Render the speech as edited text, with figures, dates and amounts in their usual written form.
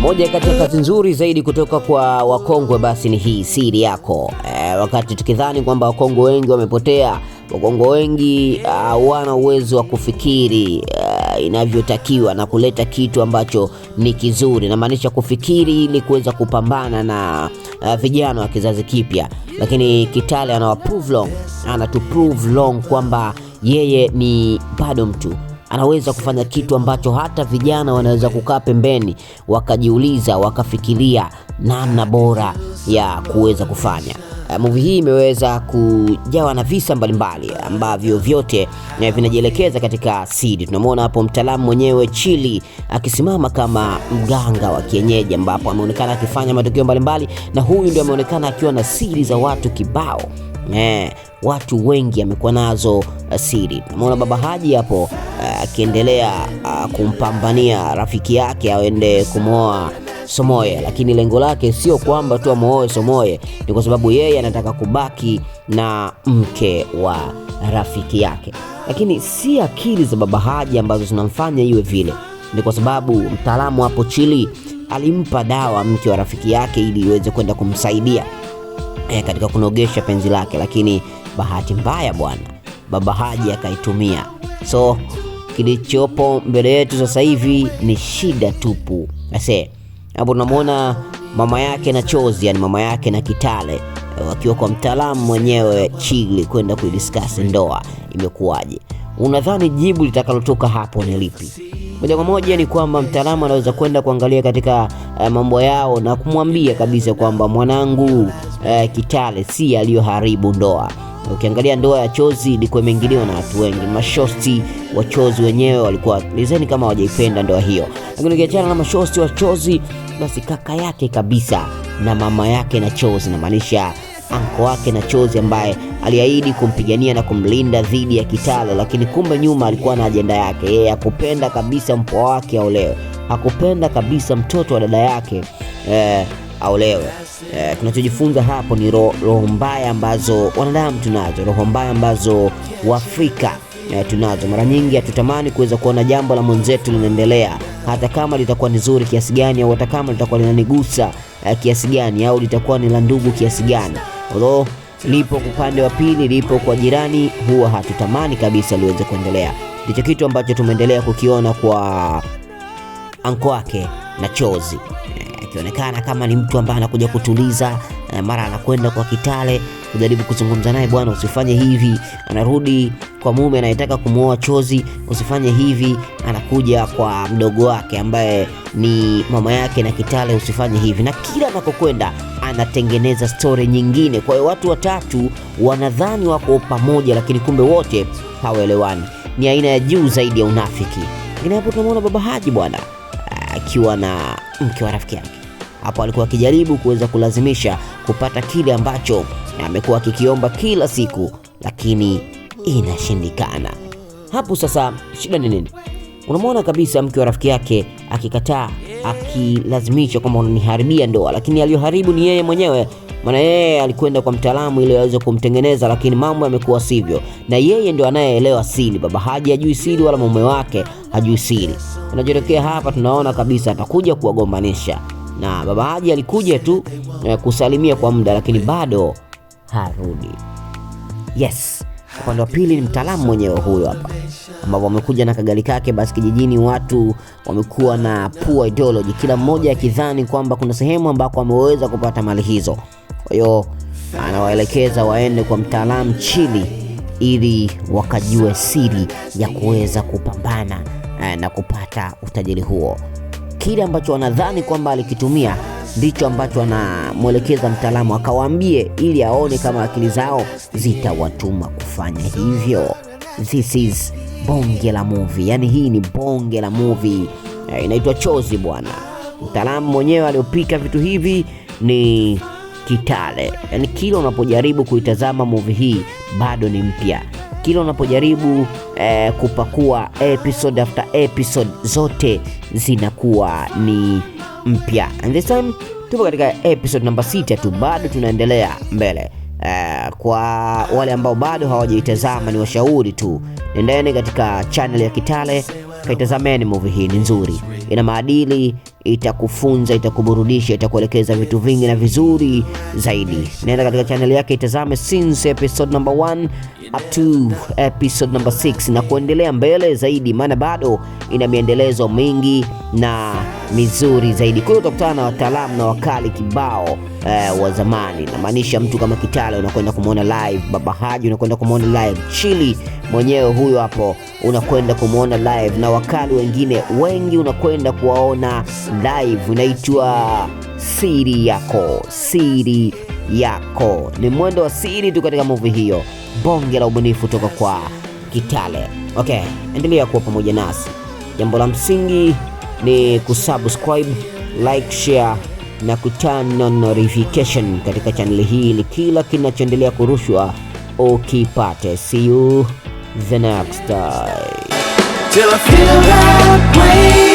Moja kati ya kazi nzuri zaidi kutoka kwa wakongwe basi ni hii Siri Yako. Wakati tukidhani kwamba wakongwe wengi wamepotea, wakongwe wengi wana uwezo wa kufikiri inavyotakiwa na kuleta kitu ambacho ni kizuri, namaanisha kufikiri ili kuweza kupambana na vijana wa kizazi kipya. Lakini Kitale anawa prove wrong, anatu prove wrong kwamba yeye ni bado mtu anaweza kufanya kitu ambacho hata vijana wanaweza kukaa pembeni wakajiuliza wakafikiria namna bora ya kuweza kufanya. Movie hii imeweza kujawa na visa mbalimbali ambavyo vyote vinajielekeza katika siri. Tunamwona hapo mtaalamu mwenyewe Chili akisimama kama mganga wa kienyeji, ambapo ameonekana akifanya matukio mbalimbali, na huyu ndio ameonekana akiwa na siri za watu kibao. Watu wengi amekuwa nazo siri. Tunamuona Baba Haji hapo akiendelea kumpambania rafiki yake aende kumwoa Somoye, lakini lengo lake sio kwamba tu amuoe Somoye, ni kwa sababu yeye anataka kubaki na mke wa rafiki yake. Lakini si akili za Baba Haji ambazo zinamfanya iwe vile, ni kwa sababu mtaalamu hapo Chili alimpa dawa mke wa rafiki yake ili iweze kwenda kumsaidia katika kunogesha penzi lake, lakini bahati mbaya bwana, Baba Haji akaitumia. So kilichopo mbele yetu sasa hivi ni shida tupu. Ase hapo tunamuona mama yake na Chozi, yani mama yake na Kitale wakiwa kwa mtaalamu mwenyewe Chili kwenda kuidiscuss ndoa imekuwaje. Unadhani jibu litakalotoka hapo ni lipi? Moja kwa moja ni kwamba mtaalamu anaweza kwenda kuangalia katika mambo yao na kumwambia kabisa kwamba mwanangu, Kitale si aliyoharibu ndoa. Ukiangalia ndoa ya Chozi ilikuwa imeingiliwa na watu wengi. Mashosti wa Chozi wenyewe walikuwa lizeni kama hawajaipenda ndoa hiyo. Lakini ukiachana na mashosti wa Chozi, basi kaka yake kabisa na mama yake na Chozi, namaanisha anko wake na Chozi ambaye aliahidi kumpigania na kumlinda dhidi ya Kitale, lakini kumbe nyuma alikuwa na ajenda yake. Yeye hakupenda kabisa mpwa wake aolewe, hakupenda kabisa mtoto wa dada yake aolewe. Tunachojifunza hapo ni roho mbaya ambazo wanadamu tunazo, roho mbaya ambazo Waafrika tunazo. Mara nyingi hatutamani kuweza kuona jambo la mwenzetu linaendelea, hata kama litakuwa ni zuri kiasi gani, au hata kama litakuwa linanigusa kiasi gani, au litakuwa ni la ndugu kiasi gani. Although lipo upande wa pili, lipo kwa jirani, huwa hatutamani kabisa liweze kuendelea. Ndicho kitu ambacho tumeendelea kukiona kwa anko wake na Chozi, akionekana kama ni mtu ambaye anakuja kutuliza, mara anakwenda kwa Kitale kujaribu kuzungumza naye, bwana usifanye hivi. Anarudi kwa mume anayetaka kumuoa Chozi, usifanye hivi. Anakuja kwa mdogo wake ambaye ni mama yake na Kitale, usifanye hivi. Na kila anakokwenda anatengeneza story nyingine. Kwa hiyo watu watatu wanadhani wako pamoja, lakini kumbe wote hawaelewani. Ni aina ya juu zaidi ya unafiki. Lakini hapo tunamuona Baba Haji bwana akiwa na mke wa rafiki yake. Hapo alikuwa akijaribu kuweza kulazimisha kupata kile ambacho amekuwa akikiomba kila siku, lakini inashindikana. Hapo sasa shida ni nini? Unamwona kabisa mke wa rafiki yake akikataa, akilazimisha kwamba unaniharibia ndoa, lakini aliyoharibu ni yeye mwenyewe. Maana yeye alikwenda kwa mtaalamu ili aweze kumtengeneza, lakini mambo yamekuwa sivyo, na yeye ndio anayeelewa siri. Baba Haji hajui siri, wala mume wake hajui siri. Kinachotokea hapa tunaona kabisa atakuja kuwagombanisha, na Baba Haji alikuja tu kusalimia kwa muda, lakini bado harudi. Yes, upande wa pili ni mtaalamu mwenyewe huyo hapa, ambapo amekuja na kagali kake. Basi kijijini watu wamekuwa na poor ideology, kila mmoja akidhani kwamba kuna sehemu ambako ameweza kupata mali hizo. Kwa hiyo anawaelekeza waende kwa mtaalamu Chili ili wakajue siri ya kuweza kupambana na kupata utajiri huo. Kile ambacho wanadhani kwamba alikitumia ndicho ambacho anamwelekeza mtaalamu akawaambie, ili aone kama akili zao zitawatuma kufanya hivyo. This is bonge la movie, yani hii ni bonge la movie, inaitwa Chozi bwana. Mtaalamu mwenyewe aliyopika vitu hivi ni Kitale. Yani kila unapojaribu kuitazama movie hii bado ni mpya. Kila unapojaribu kupakua episode after episode zote zinakuwa ni mpya. And this time tupo katika episode namba 6 tu, bado tunaendelea mbele. Kwa wale ambao bado hawajaitazama ni washauri tu, nendeni katika channel ya Kitale kaitazameni movie hii, ni nzuri, ina maadili, Itakufunza, itakuburudisha, itakuelekeza vitu vingi na vizuri zaidi. Nenda katika channel yake itazame since episode number 1 up to episode number 6 na kuendelea mbele zaidi, maana bado ina miendelezo mingi na mizuri zaidi. Kule utakutana na wataalamu na wakali kibao wa zamani. Namaanisha mtu kama Kitale unakwenda kumwona live, Baba Haji unakwenda kumwona live, Chili mwenyewe huyo hapo unakwenda kumwona live, na wakali wengine wengi unakwenda kuwaona live. Inaitwa Siri Yako. Siri Yako ni mwendo wa siri tu katika movie hiyo, bonge la ubunifu toka kwa Kitale. Okay, endelea kuwa pamoja nasi. Jambo la msingi ni kusubscribe, like, share na kuturn on notification katika channel hii ili kila kinachoendelea kurushwa ukipate. See you the next time. Till I feel that way.